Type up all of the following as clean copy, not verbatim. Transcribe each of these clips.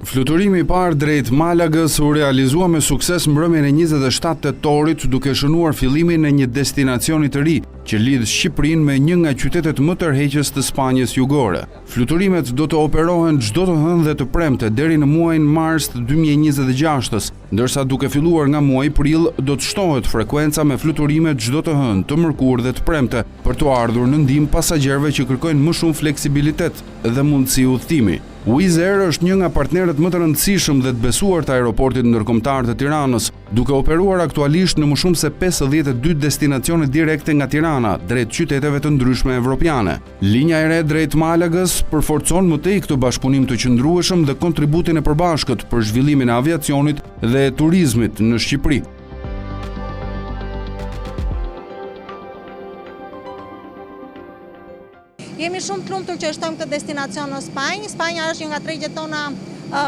Fluturimi i parë drejt Malagës u realizua me sukses mbrëmjen e 27 tetorit, duke shënuar fillimin e një destinacioni të ri që lidh Shqipërinë me një nga qytetet më tërheqës të Spanjës jugore. Fluturimet do të operohen çdo të hënë dhe të premte deri në muajin mars të 2026-ës, ndërsa duke filluar nga muaji prill do të shtohet frekuenca me fluturime çdo të hënë, të mërkurë dhe të premte për t'u ardhur në ndihmë pasagjerëve që kërkojnë më shumë fleksibilitet dhe mundësi udhëtimi. Wizz Air është një nga partnerët më të rëndësishëm dhe të besuar të Aeroportit Ndërkombëtar të Tiranës, duke operuar aktualisht në më shumë se 52 destinacione direkte nga Tirana drejt qyteteve të ndryshme evropiane. Linja e re drejt Malagës përforcon më tej këtë bashkëpunim të qëndrueshëm dhe kontributin e përbashkët për zhvillimin e aviacionit dhe turizmit në Shqipëri. Jemi shumë të lumtur që e shtojmë këtë destinacion në Spanjë. Spanja është një nga tregjet tona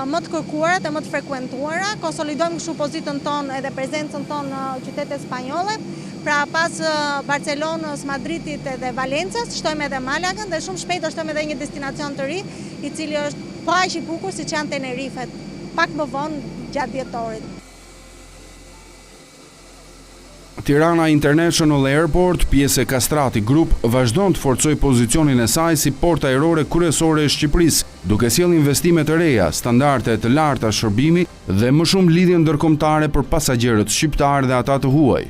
më të kërkuara dhe më të frekuentuara. Konsolidojmë kështu pozitën tonë edhe prezencën tonë në qytetet spanjolle. Pra pas Barcelonës, Madridit edhe Valencias, shtojmë edhe Malagën dhe shumë shpejt do shtojmë edhe një destinacion të ri, i cili është po aq i bukur siç janë Tenerifet, pak më vonë gjatë dhjetorit. Tirana International Airport, pjesë e Kastrati Group, vazhdon të forcojë pozicionin e saj si portë ajrore kryesore e Shqipërisë, duke sjellë investime të reja, standarde të larta shërbimi dhe më shumë lidhje ndërkombëtare për pasagjerët shqiptarë dhe ata të huaj.